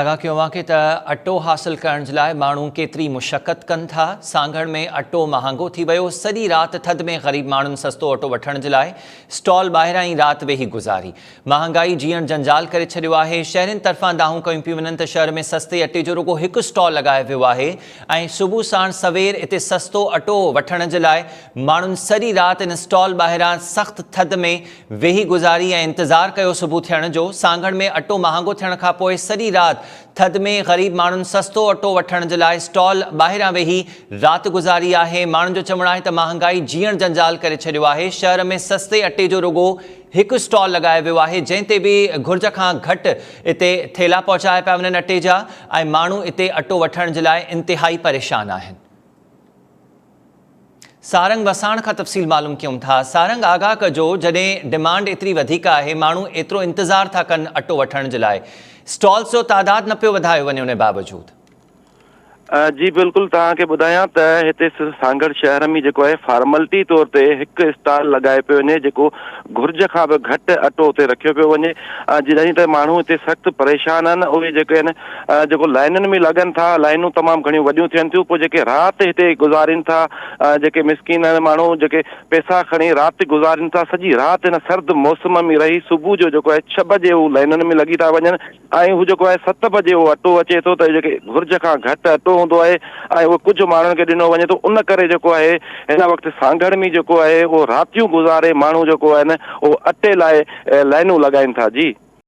آگاهه ڪيو اوهان کي ته اٽو حاصل ڪرڻ جي لاء ماڻهو ڪيتري مشقت ڪن ٿا، سانگهڙ ۾ اٽو مهانگو ٿي ويو، سڄي رات ٿڌ ۾ غريب ماڻهن سستو اٽو وٺڻ جي لاء اسٽال ٻاهران ئي رات ويهي گذاري. مهانگائي جيئڻ جنجال ڪري ڇڏيو آهي، شهرين طرفان دانهون ڪيون پيون وڃن ته شهر ۾ سستي اٽي جو رڳو هڪ اسٽال لڳايو ويو آهي ۽ صبح ساڻ سوير اتي سستو اٽو وٺڻ جي لاء ماڻهن سڄي رات ان اسٽال ٻاهران سخت ٿڌ ۾ ويهي گذاري ۽ انتظار ڪيو صبح ٿيڻ جو، سانگهڙ ۾ اٽو مهانگو ٿيڻ کانپوء سڄي رات ٿڌ ۾ غريب ماڻهن سستو اٽو وٺڻ جي لاء اسٽال ٻاهران ويهي رات گذاري آهي، ماڻهن جو چوڻ آهي ته مهانگائي جيئڻ جنجال ڪري ڇڏيو آهي، شهر ۾ سستي اٽي جو رڳو هڪ اسٽال لڳايو ويو آهي، جنهن تي به گهرج کان گهٽ اتي ٿيلها پهچايا پيا وڃن اٽي جا ۽ ماڻهو اتي اٽو وٺڻ جي لاء انتهائي پريشان آهن. سارنگ وساڻ کان تفصيل معلوم ڪيون ٿا. سارنگ آگاهه ڪجو جڏهن ڊمانڊ ايتري وڌيڪ آهي ماڻهو ايترو انتظار ٿا ڪن اٽو وٺڻ جي لاء اسٽالز جو تعداد نه پيو وڌايو وڃي ان باوجود. جي بلڪل توهان کي ٻڌايان ته هتي سانگهڙ شهر ۾ جيڪو آهي فارملٽي طور تي هڪ اسٽال لڳايو پيو وڃي جيڪو گهرج کان به گهٽ اٽو اتي رکيو پيو وڃي جڏهن ته ماڻهو هتي سخت پريشان آهن اهي جيڪي آهن جيڪو لائنن ۾ لڳن ٿا، لائنون تمام گهڻيون وڏيون ٿين ٿيون، پوء جيڪي رات هتي گذارين ٿا، جيڪي مسڪين ماڻهو جيڪي پئسا کڻي رات گذارين ٿا، سڄي رات هن سرد موسم ۾ رهي صبح جو جيڪو آهي ڇهه بجي هو لائنن ۾ لڳي ٿا وڃن ۽ هو جيڪو آهي ست بجي اهو اٽو اچي ٿو ته جيڪي گهرج کان گهٽ اٽو هوندو آهي ۽ اهو ڪجهه ماڻهن کي ڏنو وڃي ٿو، ان ڪري جيڪو آهي هن وقت سانگهڙ ۾ جيڪو آهي اهو راتيون گذاري ماڻهو جيڪو آهن اهو اٽي لاء لائنون لڳائين ٿا. جي.